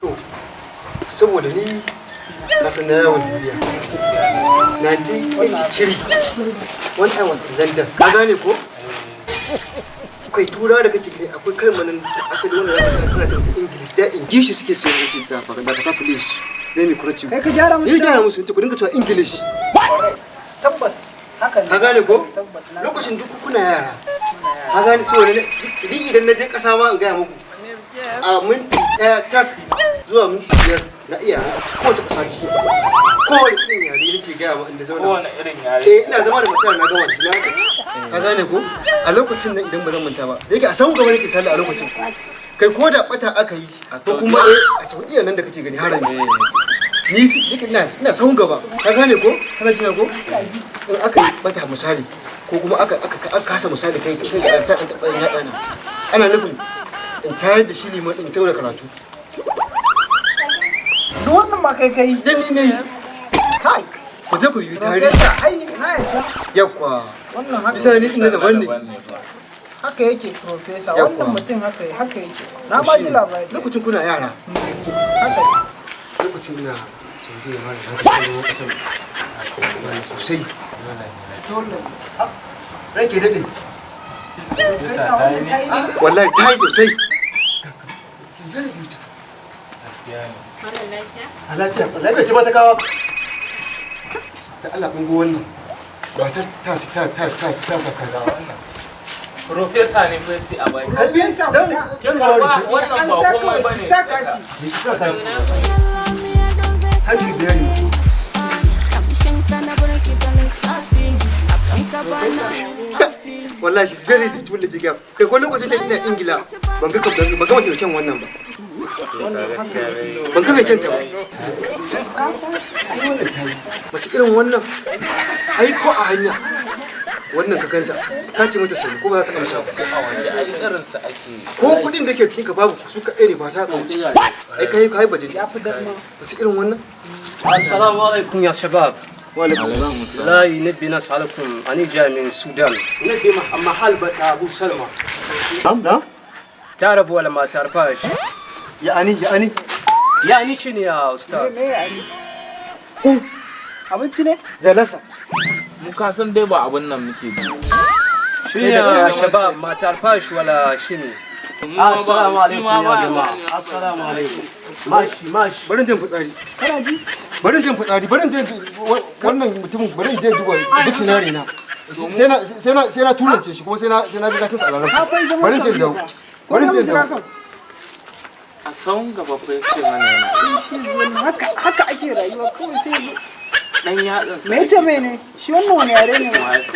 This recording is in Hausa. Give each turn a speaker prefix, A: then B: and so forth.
A: To, saboda ni na san na yawon duniya. 1983, when I was in London, ka gane ko? Akwai Turawa da kake gani, akwai kalmar nan ta asali wanda za ka san kana ce mata English da English suke ce ce da da ka, please let me correct you.
B: Kai ka gyara musu?
A: Ni gyara musu, ce ku dinga cewa English.
B: Tabbas haka ne.
A: Ka gane ko?
B: Tabbas na.
A: Lokacin duk kuna yara, ka gane? Saboda ni idan na je kasa ma, in gaya muku, a minti 1 tak zuwa minti 5 na iya kowace kasa ce, kowane irin yare nake gaya ma inda zauna.
C: Kowane irin yare.
A: Eh, ina zama da mace na gama shi na lokaci, ka gane ko? A lokacin nan, idan ba zan manta ba, da yake a san gaba nake sallah a lokacin, kai ko da bata aka yi ko kuma a Saudiya nan da kace gani harami, ni nake ina sahun gaba, ka gane ko? Kana jina ko? In aka yi bata misali, ko kuma aka kasa misali, kai sai ka sa dan taba yatsa ne, ana nufin in tayar da shi liman din ya da karatu.
B: Duk wannan ma kai kai?
A: Dan ni ne.
B: Kai.
A: Ku je ku yi tarihi.
B: Professor, ai na yadda.
A: Yakwa.
B: Wannan haka.
A: Bisa ni ina daban ne.
B: Haka yake, Professor.
A: Yakwa.
B: Wannan mutum haka yake. Na ba ji labari.
A: Lokacin kuna yara.
B: Haka.
A: Lokacin ina Saudiya ma da na tafi kasan sosai.
B: Dole.
A: Ranke daɗe.
B: Professor, wannan ta yi ne.
A: Wallahi ta yi sosai. He's very beautiful. A lafiya, lafiya ce ba ta kawo. Da Allah kun wannan ba ta ta ta ta ta ta saka da Allah.
C: Professor ne fa ce a baki.
B: Professor, guda.
C: Karba wannan
B: An
C: ba
B: saka
C: komai bane.
B: Saka ki.
A: Ni sa ta. Thank you very much.
D: Kamshin ka na burkita lissafi akan ka bana hafi.
A: Wallahi she's very beautiful little girl. Kai, ko lokacin da ina Ingila ban ga mace mai kyan wannan ba. Ban ga mai kyanta ba. Ai wannan ta yi. Mace irin wannan, ai ko a hanya wannan ka kanta, ka ce mata sani ko ba za ta amsa ba.
C: A waje ai irinsa ake.
A: Ko kudin da ke cikin ka babu su kaɗai ne ba ta kauce. Ai kai bajin.
B: Ya fi darma.
A: Mace irin wannan.
E: السلام عليكم يا شباب.
A: Wa alaikum salam.
E: لا نبي نسألكم، أنا جاي من السودان، نبي محل بتاع أبو سلمى.
A: Na'am na.
E: تعرف ولا ما تعرفهاش؟
A: يعني يعني.
E: يعني شنو يا أستاذ؟
B: Me ya ne? Abinci ne?
A: Jalasa.
C: Mu ka san dai ba abun nan muke bi.
E: شنو يا شباب، ما تعرفهاش ولا شنو؟ السلام عليكم يا جماعة، السلام عليكم، ماشي ماشي.
A: Bari in je fitsari.
B: Kana ji?
A: Bari in je fitsari, bari in je wannan mutumin, bari in je duba dictionary na. Sai na turance shi kuma sai na ji zakin sa a
B: Ka
A: larabci.
B: fai zaman
A: Bari in je
B: Saudiya
A: dawo.
B: fa.
A: Bari in je
B: Ko za mu jira
A: dawo.
B: ka?
C: A sahun gaba fa ya ce mana yana.
B: Shi wannan haka ake rayuwa kawai sai
C: Dan yatsan sa.
B: Me yace mai ne? Shi wannan wani yare ne?
C: Wa ya